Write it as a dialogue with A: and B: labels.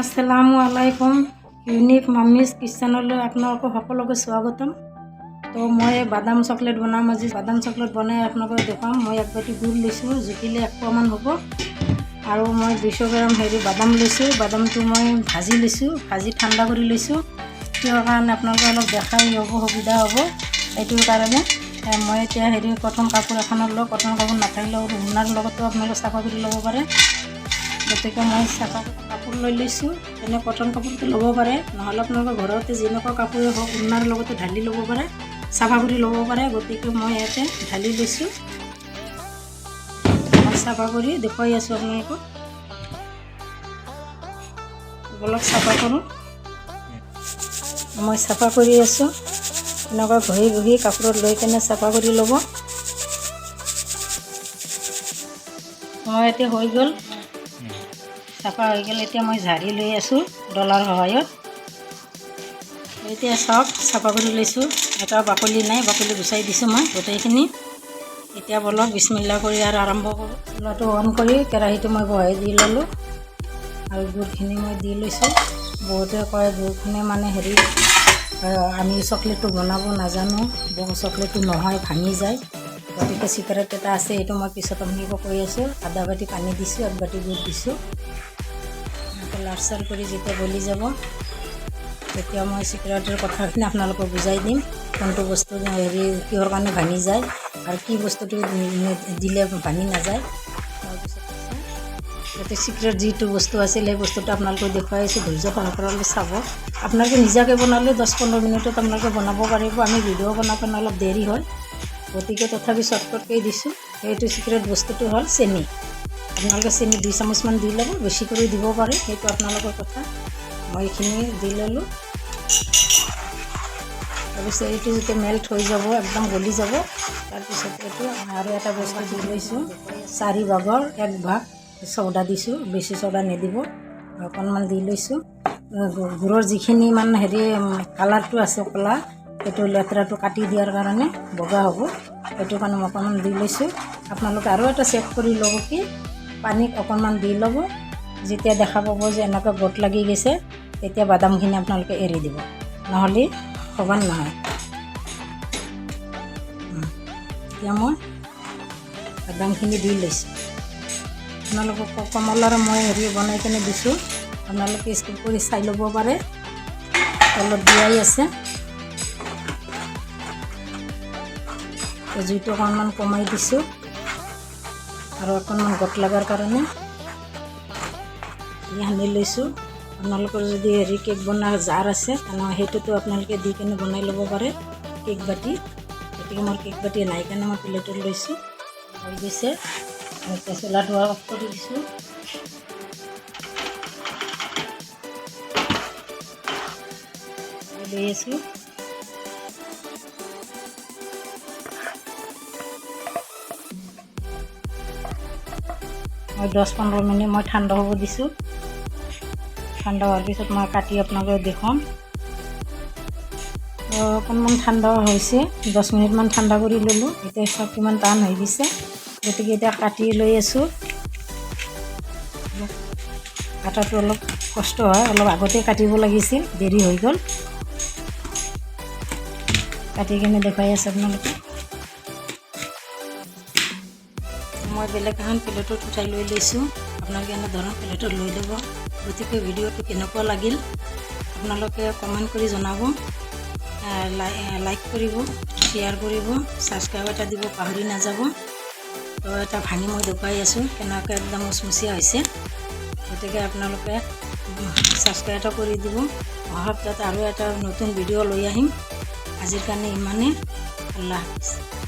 A: আসসালামু আলাইকুম। ইউনিক মামিজ কিচেনলৈ আপোনালোকক সকলোকে স্বাগতম। তো মই বাদাম চকলেট বনাম আজি। বাদাম চকলেট বনাই আপোনালোকক দেখুৱাম। মই এক বাতি গুড় লৈছোঁ, জুখিলে 1 পোৱামান হ'ব। আৰু মই 200 গ্ৰাম হেৰি বাদাম লৈছোঁ। বাদামটো মই ভাজি লৈছোঁ, ভাজি ঠাণ্ডা কৰি লৈছোঁ। কিহৰ কাৰণে আপোনালোকে অলপ দেখাই হ'ব, সুবিধা হ'ব, এইটোৰ কাৰণে। মই এতিয়া হেৰি কটন কাপোৰ এখনত লওঁ। কটন কাপোৰ নাথাকিলেও ৰুমালৰ লগতো আপোনালোকে চাফা কৰি ল'ব পাৰে। গতিকে মই চাফা কাপোৰ লৈ লৈছোঁ। এনে কটন কাপোৰটো ল'ব পাৰে, নহ'লে আপোনালোকে ঘৰতে যেনেকুৱা কাপোৰে হওক, ঊণাৰ লগতে ঢালি ল'ব পাৰে, চাফা কৰি ল'ব পাৰে। গতিকে মই ইয়াতে ঢালি লৈছোঁ। মই চাফা কৰি দেখুৱাই আছোঁ আপোনালোকক। বলক, চাফা কৰোঁ। মই চাফা কৰি আছোঁ। এনেকুৱা ঘঁহি ঘঁহি কাপোৰত লৈ কেনে চাফা কৰি ল'ব। মই এতিয়া হৈ গ'ল, চাফা হৈ গ'ল। এতিয়া মই ঝাৰি লৈ আছোঁ ডলাৰ সহায়ত। এতিয়া চাওক, চাফা কৰি লৈছোঁ। এটা বাকলি নাই, বাকলি গুচাই দিছোঁ মই গোটেইখিনি। এতিয়া বলক, বিছমিল্লা কৰি আৰু আৰম্ভ কৰোঁ। চুলাটো অন কৰি কেৰাহীটো মই বহাই দি ল'লোঁ আৰু গুড়খিনি মই দি লৈছোঁ। বহুতে কয়, গুড়খিনি মানে হেৰি, আমি চকলেটটো বনাব নাজানো, বহু চকলেটটো নহয়, ভাঙি যায়। গতিকে চিক্ৰেট এটা আছে, এইটো মই পিছত আপোনালোকক কৈ আছোঁ। আধা বাতি পানী দিছোঁ, এক বাতি গুড় দিছোঁ। এনেকৈ লাৰচাৰ কৰি যেতিয়া গলি যাব, তেতিয়া মই চিক্ৰেটৰ কথাখিনি আপোনালোকক বুজাই দিম, কোনটো বস্তু হেৰি কিহৰ কাৰণে ভাঙি যায় আৰু কি বস্তুটো দিলে ভাঙি নাযায়। তাৰপিছত গতিকে চিক্ৰেট যিটো বস্তু আছিল, সেই বস্তুটো আপোনালোকক দেখুৱাই আছোঁ। ধৈৰ্য সহকাৰে অলপ চাব। আপোনালোকে নিজাকৈ বনালে 10-15 মিনিটত আপোনালোকে বনাব পাৰিব। আমি ভিডিঅ' বনাব কাৰণে অলপ দেৰি হয়, গতিকে তথাপি শ্বৰ্টকাটকৈ দিছোঁ। সেইটো চিক্ৰেট বস্তুটো হ'ল চেনি। আপোনালোকে চেনি 2 চামুচমান দি ল'ব, বেছি কৰি দিব পাৰে, সেইটো আপোনালোকৰ কথা। মই এইখিনি দি ল'লোঁ। তাৰপিছত এইটো যেতিয়া মেল্ট হৈ যাব, একদম গলি যাব, তাৰপিছত এইটো আৰু এটা বস্তু দি লৈছোঁ। চাৰি ভাগৰ এক ভাগ চৌদা দিছোঁ। বেছি চৌদা নিদিব, অকণমান দি লৈছোঁ। গুড়ৰ যিখিনি মানে হেৰি কালাৰটো আছে ক'লা, সেইটো লেতেৰাটো কাটি দিয়াৰ কাৰণে, বগা হ'ব, সেইটো কাৰণে মই অকণমান দি লৈছোঁ। আপোনালোকে আৰু এটা চেক কৰি ল'ব কি, পানীত অকণমান দি ল'ব। যেতিয়া দেখা পাব যে এনেকুৱা গোট লাগি গৈছে, তেতিয়া বাদামখিনি আপোনালোকে এৰি দিব, নহ'লে সমান নহয়। এতিয়া মই বাদামখিনি দি লৈছোঁ। আপোনালোকক কমলাৰ মই হেৰি বনাই কেনে দিছোঁ, আপোনালোকে স্কিপ কৰি চাই ল'ব পাৰে, তলত দিয়াই আছে। জুইটো অকণমান কমাই দিছোঁ আৰু অকণমান গোট লগাৰ কাৰণে সানি লৈছোঁ। আপোনালোকৰ যদি হেৰি কেক বনোৱা জাৰ আছে, তেনেহ'লে সেইটোতো আপোনালোকে দি কেনে বনাই ল'ব পাৰে কেক বাতি। গতিকে মোৰ কেক বাতি নাই কাৰণে মই প্লেটত লৈছোঁ। হৈ গৈছে। এতিয়া চুলাটো অফ কৰি দিছোঁ। লৈ আছোঁ। মই 10-15 মিনিট মই ঠাণ্ডা হ'ব দিছোঁ। ঠাণ্ডা হোৱাৰ পিছত মই কাটি আপোনালোকক দেখুৱাম। অকণমান ঠাণ্ডা হৈছে, 10 মিনিটমান ঠাণ্ডা কৰি ল'লোঁ। এতিয়া চাওক, কিমান টান হৈ গৈছে। গতিকে এতিয়া কাটি লৈ আছোঁ। কাটাটো অলপ কষ্ট হয়, অলপ আগতে কাটিব লাগিছিল, দেৰি হৈ গ'ল। কাটি কিনে দেখুৱাই আছে আপোনালোকে। মই বেলেগ এখন প্লেটত উঠাই লৈ লৈছোঁ। আপোনালোকে এনেধৰণৰ প্লেটত লৈ ল'ব। গতিকে ভিডিঅ'টো কেনেকুৱা লাগিল, আপোনালোকে কমেণ্ট কৰি জনাব, লাইক কৰিব, শ্বেয়াৰ কৰিব, ছাবস্ক্ৰাইব এটা দিব পাহৰি নাযাব। তো এটা ভাঙি মই দেখুৱাই আছোঁ, কেনেকৈ একদম মচমচীয়া হৈছে। গতিকে আপোনালোকে ছাবস্ক্ৰাইব এটা কৰি দিব। অহা সপ্তাহত আৰু এটা নতুন ভিডিঅ' লৈ আহিম। আজিৰ কাৰণে ইমানেই। আল্লাহ হাফিজ।